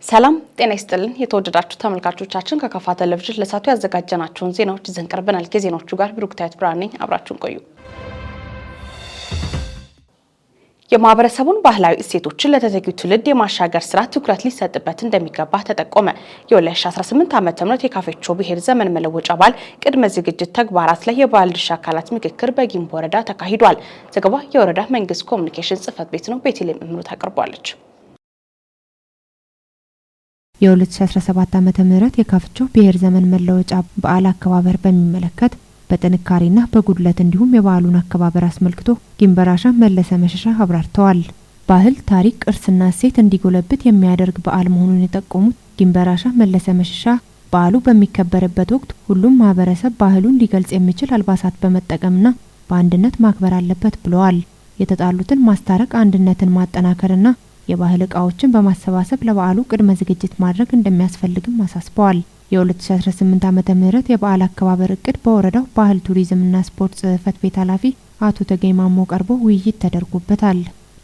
ሰላም ጤና ይስጥልን። የተወደዳችሁ ተመልካቾቻችን፣ ከካፋ ቴሌቪዥን ለሰዓቱ ያዘጋጀናቸውን ዜናዎች ይዘን ቀርበናል። ከዜናዎቹ ጋር ብሩክታዊት ብርሃን ነኝ። አብራችሁን ቆዩ። የማህበረሰቡን ባህላዊ እሴቶችን ለተተኪው ትውልድ የማሻገር ስራ ትኩረት ሊሰጥበት እንደሚገባ ተጠቆመ። የ2018 ዓ.ም የካፌቾ ብሔር ዘመን መለወጫ በዓል ቅድመ ዝግጅት ተግባራት ላይ የባለድርሻ አካላት ምክክር በጊምቦ ወረዳ ተካሂዷል። ዘገባ የወረዳ መንግስት ኮሚኒኬሽን ጽህፈት ቤት ነው። ቤተልሔም እምሩ ታቀርቧለች። የ2017 ዓ.ም የካፍቾ ብሔር ዘመን መለወጫ በዓል አከባበር በሚመለከት በጥንካሬና በጉድለት እንዲሁም የበዓሉን አከባበር አስመልክቶ ጊምበራሻ መለሰ መሸሻ አብራርተዋል። ባህል፣ ታሪክ፣ ቅርስና እሴት እንዲጎለብት የሚያደርግ በዓል መሆኑን የጠቆሙት ጊምበራሻ መለሰ መሸሻ በዓሉ በሚከበርበት ወቅት ሁሉም ማህበረሰብ ባህሉን ሊገልጽ የሚችል አልባሳት በመጠቀምና በአንድነት ማክበር አለበት ብለዋል። የተጣሉትን ማስታረቅ፣ አንድነትን ማጠናከርና የባህል እቃዎችን በማሰባሰብ ለበዓሉ ቅድመ ዝግጅት ማድረግ እንደሚያስፈልግም አሳስበዋል። የ2018 ዓ.ም የበዓል አከባበር እቅድ በወረዳው ባህል ቱሪዝምና ስፖርት ጽህፈት ቤት ኃላፊ አቶ ተገኝ ማሞ ቀርቦ ውይይት ተደርጎበታል።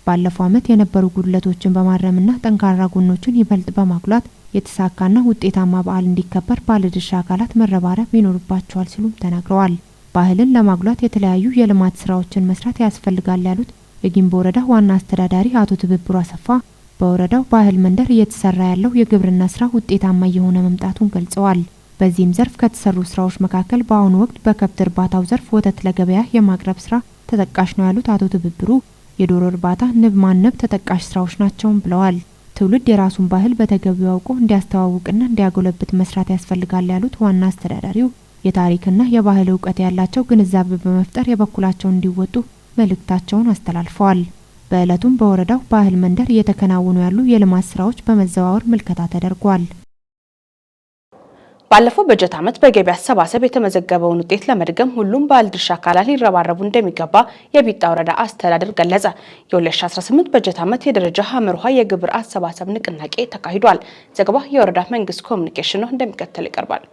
ባለፈው ዓመት የነበሩ ጉድለቶችን በማረምና ጠንካራ ጎኖችን ይበልጥ በማጉላት የተሳካና ውጤታማ በዓል እንዲከበር ባለድርሻ አካላት መረባረብ ይኖርባቸዋል ሲሉም ተናግረዋል። ባህልን ለማጉላት የተለያዩ የልማት ስራዎችን መስራት ያስፈልጋል ያሉት የጊምቦ ወረዳ ዋና አስተዳዳሪ አቶ ትብብሩ አሰፋ በወረዳው ባህል መንደር እየተሰራ ያለው የግብርና ስራ ውጤታማ እየሆነ መምጣቱን ገልጸዋል። በዚህም ዘርፍ ከተሰሩ ስራዎች መካከል በአሁኑ ወቅት በከብት እርባታው ዘርፍ ወተት ለገበያ የማቅረብ ስራ ተጠቃሽ ነው ያሉት አቶ ትብብሩ የዶሮ እርባታ፣ ንብ ማነብ ተጠቃሽ ስራዎች ናቸውም ብለዋል። ትውልድ የራሱን ባህል በተገቢው አውቆ እንዲያስተዋውቅና እንዲያጎለብት መስራት ያስፈልጋል ያሉት ዋና አስተዳዳሪው የታሪክና የባህል እውቀት ያላቸው ግንዛቤ በመፍጠር የበኩላቸውን እንዲወጡ መልእክታቸውን አስተላልፈዋል። በዕለቱም በወረዳው ባህል መንደር እየተከናወኑ ያሉ የልማት ስራዎች በመዘዋወር ምልከታ ተደርጓል። ባለፈው በጀት ዓመት በገቢ አሰባሰብ የተመዘገበውን ውጤት ለመድገም ሁሉም ባለድርሻ አካላት ሊረባረቡ እንደሚገባ የቢጣ ወረዳ አስተዳደር ገለጸ። የ2018 በጀት ዓመት የደረጃ ሐ የግብር አሰባሰብ ንቅናቄ ተካሂዷል። ዘገባ የወረዳ መንግስት ኮሚኒኬሽን ነው፣ እንደሚከተል ይቀርባል።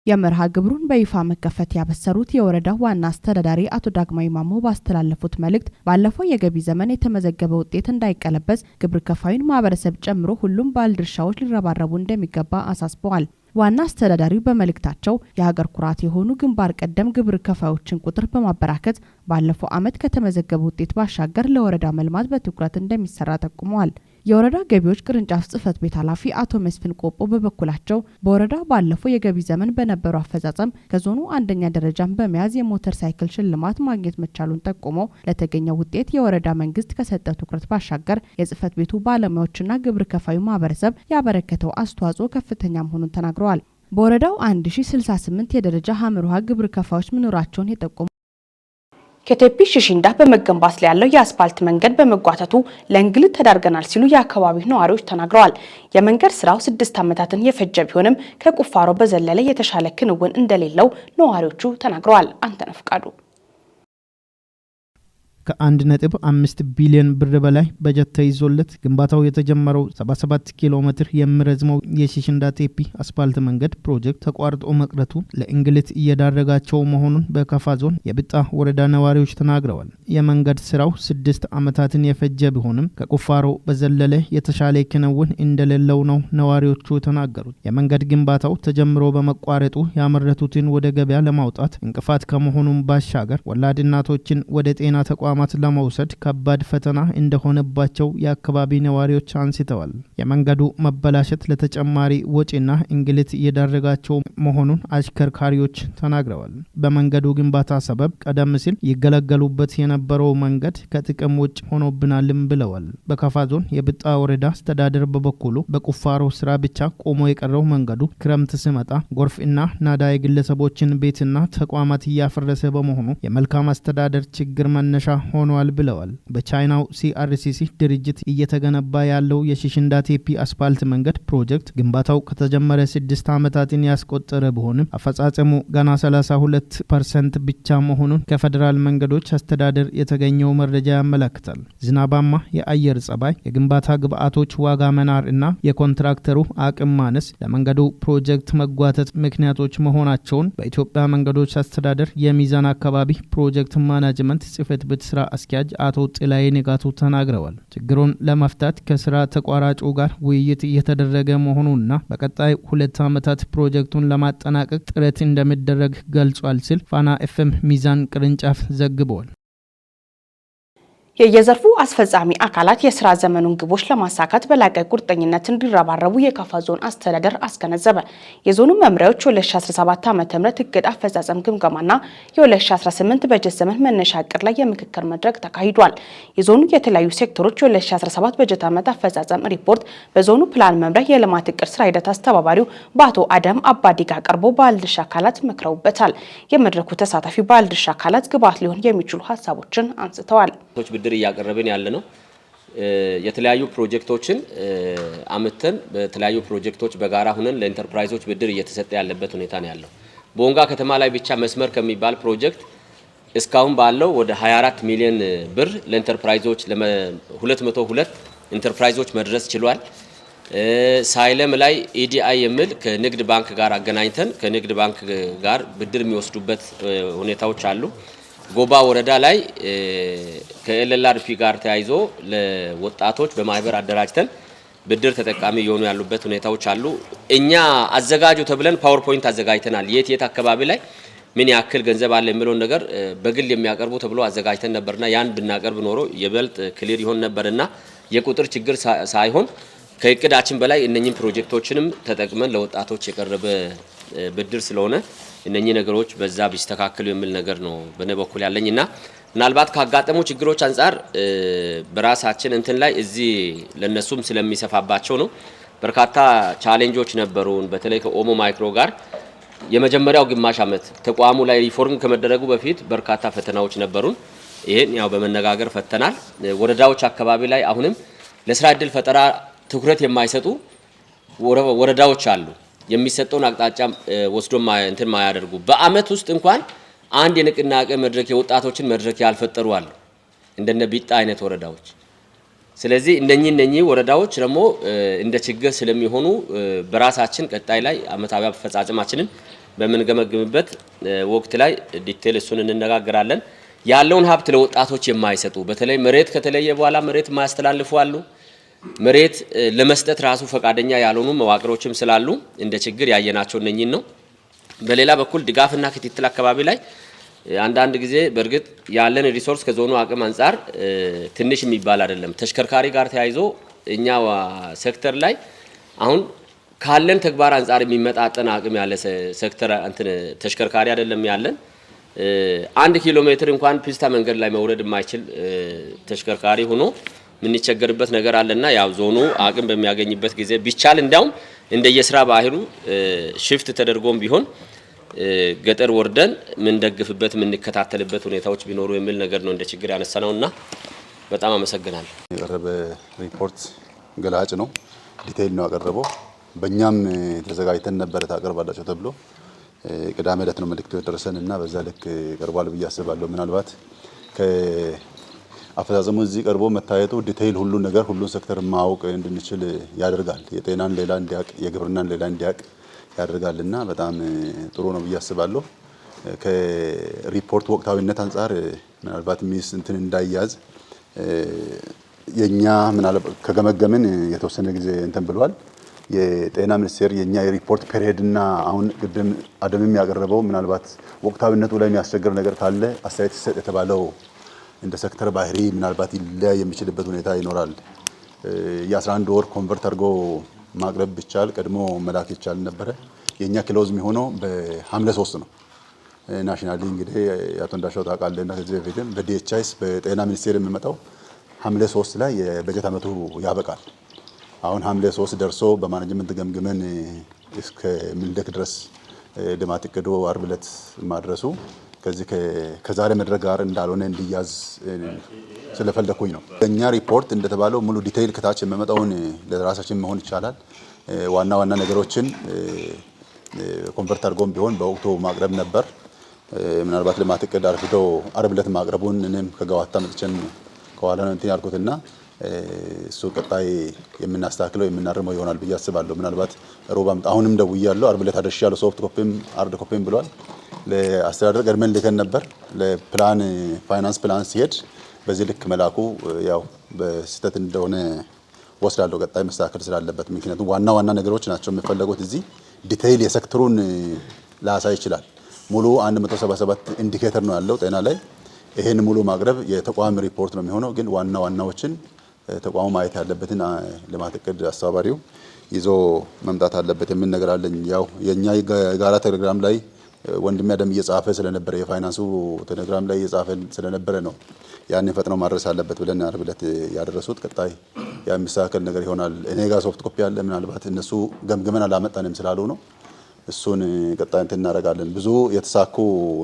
የመርሃ ግብሩን በይፋ መከፈት ያበሰሩት የወረዳው ዋና አስተዳዳሪ አቶ ዳግማዊ ማሞ ባስተላለፉት መልእክት ባለፈው የገቢ ዘመን የተመዘገበ ውጤት እንዳይቀለበስ ግብር ከፋዩን ማህበረሰብ ጨምሮ ሁሉም ባለድርሻዎች ሊረባረቡ እንደሚገባ አሳስበዋል። ዋና አስተዳዳሪው በመልእክታቸው የሀገር ኩራት የሆኑ ግንባር ቀደም ግብር ከፋዮችን ቁጥር በማበራከት ባለፈው ዓመት ከተመዘገበ ውጤት ባሻገር ለወረዳ መልማት በትኩረት እንደሚሰራ ጠቁመዋል። የወረዳ ገቢዎች ቅርንጫፍ ጽህፈት ቤት ኃላፊ አቶ መስፍን ቆጶ በበኩላቸው በወረዳ ባለፈው የገቢ ዘመን በነበሩ አፈጻጸም ከዞኑ አንደኛ ደረጃን በመያዝ የሞተር ሳይክል ሽልማት ማግኘት መቻሉን ጠቁመው ለተገኘው ውጤት የወረዳ መንግስት ከሰጠው ትኩረት ባሻገር የጽህፈት ቤቱ ባለሙያዎችና ግብር ከፋዩ ማህበረሰብ ያበረከተው አስተዋጽኦ ከፍተኛ መሆኑን ተናግረዋል። በወረዳው 1068 የደረጃ ሐ ግብር ከፋዮች መኖራቸውን የጠቆሙ ከቴፒ ሽሽንዳ በመገንባት ላይ ያለው የአስፓልት መንገድ በመጓተቱ ለእንግልት ተዳርገናል ሲሉ የአካባቢው ነዋሪዎች ተናግረዋል። የመንገድ ስራው 6 ዓመታትን የፈጀ ቢሆንም ከቁፋሮ በዘለለ የተሻለ ክንውን እንደሌለው ነዋሪዎቹ ተናግረዋል። አንተነህ ፍቃዱ። ከ1.5 ቢሊዮን ብር በላይ በጀት ተይዞለት ግንባታው የተጀመረው 77 ኪሎ ሜትር የሚረዝመው የሺሽንዳ ቴፒ አስፓልት መንገድ ፕሮጀክት ተቋርጦ መቅረቱ ለእንግልት እየዳረጋቸው መሆኑን በከፋ ዞን የብጣ ወረዳ ነዋሪዎች ተናግረዋል። የመንገድ ስራው 6 ዓመታትን የፈጀ ቢሆንም ከቁፋሮ በዘለለ የተሻለ ክንውን እንደሌለው ነው ነዋሪዎቹ የተናገሩት። የመንገድ ግንባታው ተጀምሮ በመቋረጡ ያመረቱትን ወደ ገበያ ለማውጣት እንቅፋት ከመሆኑም ባሻገር ወላድ እናቶችን ወደ ጤና ተቋማት ለመውሰድ ከባድ ፈተና እንደሆነባቸው የአካባቢ ነዋሪዎች አንስተዋል። የመንገዱ መበላሸት ለተጨማሪ ወጪና እንግልት እየዳረጋቸው መሆኑን አሽከርካሪዎች ተናግረዋል። በመንገዱ ግንባታ ሰበብ ቀደም ሲል ይገለገሉበት የነበረው መንገድ ከጥቅም ውጭ ሆኖብናልም ብለዋል። በከፋ ዞን የብጣ ወረዳ አስተዳደር በበኩሉ በቁፋሮ ስራ ብቻ ቆሞ የቀረው መንገዱ ክረምት ሲመጣ ጎርፍ እና ናዳ የግለሰቦችን ቤትና ተቋማት እያፈረሰ በመሆኑ የመልካም አስተዳደር ችግር መነሻ ሆኗል ብለዋል። በቻይናው ሲአርሲሲ ድርጅት እየተገነባ ያለው የሺሽንዳ ቴፒ አስፓልት መንገድ ፕሮጀክት ግንባታው ከተጀመረ 6 ዓመታትን ያስቆጠረ ቢሆንም አፈጻጸሙ ገና 32% ብቻ መሆኑን ከፌዴራል መንገዶች አስተዳደር የተገኘው መረጃ ያመለክታል። ዝናባማ የአየር ጸባይ፣ የግንባታ ግብዓቶች ዋጋ መናር እና የኮንትራክተሩ አቅም ማነስ ለመንገዱ ፕሮጀክት መጓተት ምክንያቶች መሆናቸውን በኢትዮጵያ መንገዶች አስተዳደር የሚዛን አካባቢ ፕሮጀክት ማናጅመንት ጽሕፈት ቤት ስራ አስኪያጅ አቶ ጥላዬ ንጋቱ ተናግረዋል። ችግሩን ለመፍታት ከስራ ተቋራጩ ጋር ውይይት እየተደረገ መሆኑና በቀጣይ 2 ዓመታት ፕሮጀክቱን ለማጠናቀቅ ጥረት እንደሚደረግ ገልጿል ሲል ፋና ኤፍኤም ሚዛን ቅርንጫፍ ዘግቧል። የየዘርፉ አስፈጻሚ አካላት የስራ ዘመኑን ግቦች ለማሳካት በላቀ ቁርጠኝነት እንዲረባረቡ የካፋ ዞን አስተዳደር አስገነዘበ። የዞኑ መምሪያዎች የ2017 ዓ.ም እቅድ አፈጻጸም ግምገማና የ2018 በጀት ዘመን መነሻ እቅድ ላይ የምክክር መድረክ ተካሂዷል። የዞኑ የተለያዩ ሴክተሮች የ2017 በጀት ዓመት አፈጻጸም ሪፖርት በዞኑ ፕላን መምሪያ የልማት እቅድ ስራ ሂደት አስተባባሪው በአቶ አደም አባዲጋ ቀርቦ ባለድርሻ አካላት መክረውበታል። የመድረኩ ተሳታፊ ባለድርሻ አካላት ግብዓት ሊሆን የሚችሉ ሀሳቦችን አንስተዋል። ብድር እያቀረብን ያለ ነው። የተለያዩ ፕሮጀክቶችን አምጥተን በተለያዩ ፕሮጀክቶች በጋራ ሁነን ለኢንተርፕራይዞች ብድር እየተሰጠ ያለበት ሁኔታ ነው ያለው። ቦንጋ ከተማ ላይ ብቻ መስመር ከሚባል ፕሮጀክት እስካሁን ባለው ወደ 24 ሚሊዮን ብር ለኢንተርፕራይዞች፣ ለ202 ኢንተርፕራይዞች መድረስ ችሏል። ሳይለም ላይ EDI የሚል ከንግድ ባንክ ጋር አገናኝተን ከንግድ ባንክ ጋር ብድር የሚወስዱበት ሁኔታዎች አሉ። ጎባ ወረዳ ላይ ከ LLRP ጋር ተያይዞ ለወጣቶች በማህበር አደራጅተን ብድር ተጠቃሚ እየሆኑ ያሉበት ሁኔታዎች አሉ። እኛ አዘጋጁ ተብለን PowerPoint አዘጋጅተናል። የት የት አካባቢ ላይ ምን ያክል ገንዘብ አለ የሚለውን ነገር በግል የሚያቀርቡ ተብሎ አዘጋጅተን ነበርና ያን ብናቀርብ ኖሮ የበለጠ clear ይሆን ነበርና የቁጥር ችግር ሳይሆን ከእቅዳችን በላይ እነኚህን ፕሮጀክቶችንም ተጠቅመን ለወጣቶች የቀረበ ብድር ስለሆነ እነኚህ ነገሮች በዛ ቢስተካከሉ የሚል ነገር ነው በእኔ በኩል ያለኝ። እና ምናልባት ካጋጠሙ ችግሮች አንጻር በራሳችን እንትን ላይ እዚህ ለነሱም ስለሚሰፋባቸው ነው። በርካታ challenge ኦች ነበሩን። በተለይ ከኦሞ ማይክሮ ጋር የመጀመሪያው ግማሽ ዓመት ተቋሙ ላይ ሪፎርም ከመደረጉ በፊት በርካታ ፈተናዎች ነበሩን። ይህን ያው በመነጋገር ፈተናል። ወረዳዎች አካባቢ ላይ አሁንም ለስራ እድል ፈጠራ ትኩረት የማይሰጡ ወረዳዎች አሉ። የሚሰጠውን አቅጣጫ ወስዶ እንትን ማያደርጉ፣ በአመት ውስጥ እንኳን አንድ የንቅናቄ መድረክ፣ የወጣቶችን መድረክ ያልፈጠሩ አሉ፣ እንደነ ቢጣ አይነት ወረዳዎች። ስለዚህ እነኚህ ወረዳዎች ደግሞ እንደ ችግር ስለሚሆኑ በራሳችን ቀጣይ ላይ አመታዊ አፈጻጸማችንን በምንገመግምበት ወቅት ላይ detail እሱን እንነጋገራለን። ያለውን ሀብት ለወጣቶች የማይሰጡ፣ በተለይ መሬት ከተለየ በኋላ መሬት የማያስተላልፉ አሉ። መሬት ለመስጠት ራሱ ፈቃደኛ ያልሆኑ መዋቅሮችም ስላሉ እንደ ችግር ያየናቸው እነኚህን ነው። በሌላ በኩል ድጋፍና ክትትል አካባቢ ላይ አንዳንድ ጊዜ በእርግጥ ያለን resource ከዞኑ አቅም አንጻር ትንሽ የሚባል አይደለም። ተሽከርካሪ ጋር ተያይዞ እኛ ሴክተር ላይ አሁን ካለን ተግባር አንጻር የሚመጣጠን አቅም ያለ ሴክተር እንትን ተሽከርካሪ አይደለም ያለን። 1 ኪሎ ሜትር እንኳን ፒስታ መንገድ ላይ መውረድ የማይችል ተሽከርካሪ ሆኖ የምንቸገርበት ነገር አለና ያው ዞኑ አቅም በሚያገኝበት ጊዜ ቢቻል እንዲያውም እንደየስራ ባህሉ shift ተደርጎም ቢሆን ገጠር ወርደን የምንደግፍበት፣ የምንከታተልበት ሁኔታዎች ቢኖሩ የሚል ነገር ነው እንደ ችግር ያነሳነውና በጣም አመሰግናለሁ። የቀረበ ሪፖርት ገላጭ ነው፣ detail ነው ያቀረበው። በእኛም ተዘጋጅተን ነበረ ታቀርባላችሁ ተብሎ ቅዳሜ ዕለት ነው መልእክቱ የደረሰን እና በዛ ልክ ቀርቧል ብዬ አስባለሁ። ምናልባት ከአፈጻጸሙ እዚህ ቀርቦ መታየቱ detail ሁሉን ነገር፣ ሁሉን ሴክተር ማወቅ እንድንችል ያደርጋል። የጤናን ሌላ እንዲያቅ፣ የግብርናን ሌላ እንዲያቅ ያደርጋል እና በጣም ጥሩ ነው ብዬ አስባለሁ። ከሪፖርት ወቅታዊነት አንጻር ምናልባት miss እንትን እንዳይያዝ የኛ ምናልባት ከገመገምን የተወሰነ ጊዜ እንትን ብሏል። የጤና ሚኒስቴር የኛ የ report period እና አሁን ቅድም አደምም ያቀረበው ምናልባት ወቅታዊነቱ ላይ የሚያስቸግር ነገር ካለ አስተያየት ሲሰጥ የተባለው እንደ ሴክተር ባህሪ ምናልባት ሊለያይ የሚችልበት ሁኔታ ይኖራል። የ11 ወር convert አድርጎ ማቅረብ ቢቻል ቀድሞ መላክ ይቻል ነበረ። የእኛ close የሚሆነው በሐምሌ 3 ነው። Nationally እንግዲህ አቶ እንዳሻው ታውቃለህ እና ከዚህ በፊትም በ DHIS በጤና ሚኒስቴር የሚመጣው ሐምሌ 3 ላይ የበጀት ዓመቱ ያበቃል። አሁን ሐምሌ 3 ደርሶ በ management ገምግመን እስከምንልክ ድረስ ልማት እቅዱ አርብ ዕለት ማድረሱ ከዚህ ከዛሬ መድረክ ጋር እንዳልሆነ እንዲያዝ ስለፈለኩኝ ነው። እኛ ሪፖርት እንደተባለው ሙሉ detail ከታች የሚመጣውን ለራሳችን መሆን ይቻላል። ዋና ዋና ነገሮችን convert አድርጎም ቢሆን በወቅቱ ማቅረብ ነበር። ምናልባት ልማት እቅድ አርፍዶ አርብ ዕለት ማቅረቡን እኔም ከገዋታ መጥቼም ከኋላ ነው እንትን ያልኩትና እሱ ቀጣይ የምናስተካክለው፣ የምናርመው ይሆናል ብዬ አስባለሁ። ምናልባት ሮብ አሁንም ደውያለሁ፣ አርብ ዕለት አድርሻለሁ፣ soft copy ም hard copy ም ብሏል። ለአስተዳደር ቀድመን ልከን ነበር። ለፕላን ፋይናንስ ፕላን ሲሄድ በዚህ ልክ መላኩ ያው በስህተት እንደሆነ ወስዳለሁ። ቀጣይ መስተካከል ስላለበት፣ ምክንያቱም ዋና ዋና ነገሮች ናቸው የሚፈለጉት። እዚህ detail የሴክተሩን ላያሳይ ይችላል። ሙሉ 177 indicator ነው ያለው ጤና ላይ። ይሄን ሙሉ ማቅረብ የተቋም ሪፖርት ነው የሚሆነው። ግን ዋና ዋናዎችን ተቋሙ ማየት ያለበትን ልማት እቅድ አስተባባሪው ይዞ መምጣት አለበት የሚል ነገር አለኝ። ያው የኛ የጋራ ቴሌግራም ላይ ወንድሜ አደም እየጻፈ ስለነበረ፣ የፋይናንሱ ቴሌግራም ላይ እየጻፈ ስለነበረ ነው ያንን ፈጥነው ማድረስ አለበት ብለን ዓርብ ዕለት ያደረሱት። ቀጣይ የሚስተካከል ነገር ይሆናል። እኔ ጋር soft copy አለ። ምናልባት እነሱ ገምግመን አላመጣንም ስላሉ ነው። እሱን ቀጣይ እንትን እናደርጋለን። ብዙ የተሳኩ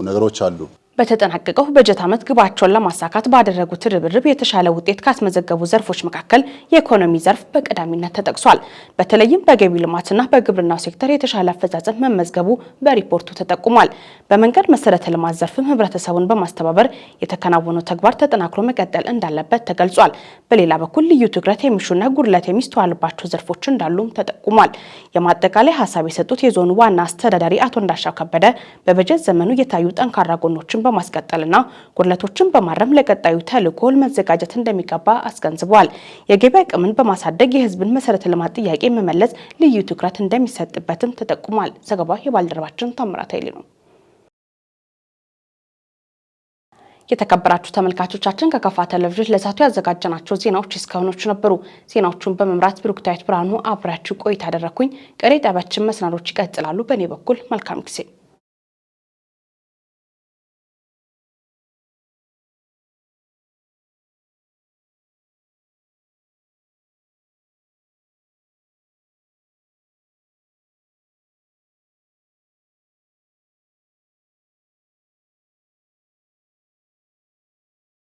ነገሮች አሉ። በተጠናቀቀው በጀት ዓመት ግባቸውን ለማሳካት ባደረጉት ርብርብ የተሻለ ውጤት ካስመዘገቡ ዘርፎች መካከል የኢኮኖሚ ዘርፍ በቀዳሚነት ተጠቅሷል። በተለይም በገቢ ልማትና በግብርናው ሴክተር የተሻለ አፈጻጸም መመዝገቡ በሪፖርቱ ተጠቁሟል። በመንገድ መሰረተ ልማት ዘርፍም ህብረተሰቡን በማስተባበር የተከናወነው ተግባር ተጠናክሮ መቀጠል እንዳለበት ተገልጿል። በሌላ በኩል ልዩ ትኩረት የሚሹና ጉድለት የሚስተዋልባቸው ዘርፎች እንዳሉም ተጠቁሟል። የማጠቃለያ ሀሳብ የሰጡት የዞኑ ዋና አስተዳዳሪ አቶ እንዳሻው ከበደ በበጀት ዘመኑ የታዩ ጠንካራ ጎኖችን በማስቀጠልና ጉድለቶችን በማረም ለቀጣዩ ተልዕኮ መዘጋጀት እንደሚገባ አስገንዝበዋል። የገቢ አቅምን በማሳደግ የህዝብን መሰረተ ልማት ጥያቄ መመለስ ልዩ ትኩረት እንደሚሰጥበትም ተጠቁሟል። ዘገባው የባልደረባችን ታምራት ኃይሌ ነው። የተከበራችሁ ተመልካቾቻችን፣ ከከፋ ቴሌቪዥን ለሰዓቱ ያዘጋጀናቸው ዜናዎች እስካሁኖቹ ነበሩ። ዜናዎቹን በመምራት ብሩክታዊት ብርሃኑ አብራችሁ ቆይታ አደረግኩኝ። ቀሪ ጣቢያችን መሰናዶች ይቀጥላሉ። በእኔ በኩል መልካም ጊዜ።